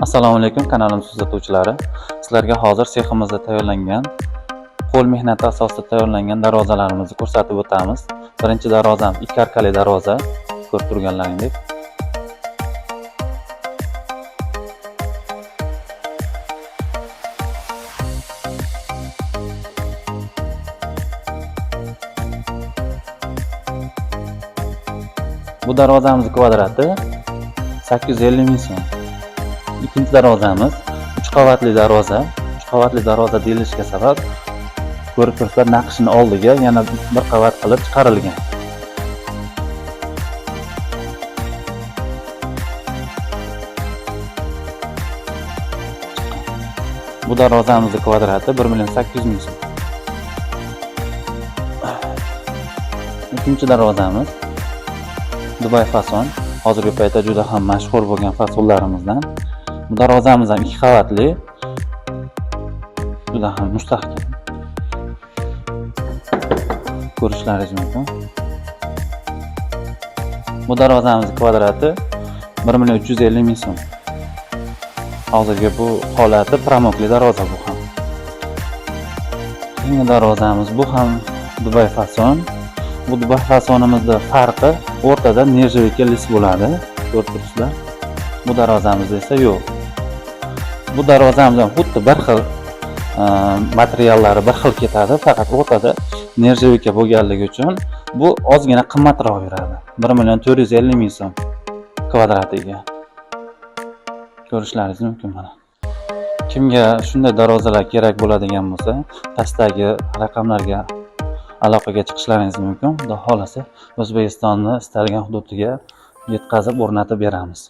Assalomu alaykum kanalimiz kuzatuvchilari. Sizlarga hozir seximizda tayyorlangan, qo'l mehnati asosida tayyorlangan darvozalarimizni ko'rsatib o'tamiz. Birinchi darvozamiz ikki arkali darvoza, ko'rib turganlaringdek. Bu darvozamiz kvadrati 850 ming so'm. Ikkinchi darvozamiz 3 qavatli darvoza. 3 qavatli darvoza deyilishiga sabab ko'rib turibsizlar, naqshini oldiga yana bir qavat qilib chiqarilgan. Bu darvozamizning kvadrati 1 million 800 ming so'm. Uchinchi darvozamiz Dubay fason. Hozirgi paytda juda ham mashhur bo'lgan fasonlarimizdan. Bu darvozamiz ham 2 qavatli. Juda ham mustahkam. Ko'rishlaringiz mumkin. Bu darvozamiz kvadrati 1 million 350 ming so'm. Hozirgi bu holati promokli darvoza bu ham. Keyingi darvozamiz bu ham Dubay fason. Bu Dubay fasonimizda farqi o'rtada nержавейка list bo'ladi. Ko'rib turibsizlar. Bu darvozamizda esa yo'q. Bu darvozamiz ham xuddi bir xil materiallari bir xil ketadi, faqat o'rtada nержавейка bo'lganligi uchun bu ozgina qimmatroq yuradi. 1 million 450 ming so'm kvadratiga. Ko'rishlaringiz mumkin mana. Kimga shunday darvozalar kerak bo'ladigan bo'lsa, pastdagi raqamlarga aloqaga chiqishlaringiz mumkin. Xudo xohlasa, O'zbekistonni istalgan hududiga yetkazib o'rnatib beramiz.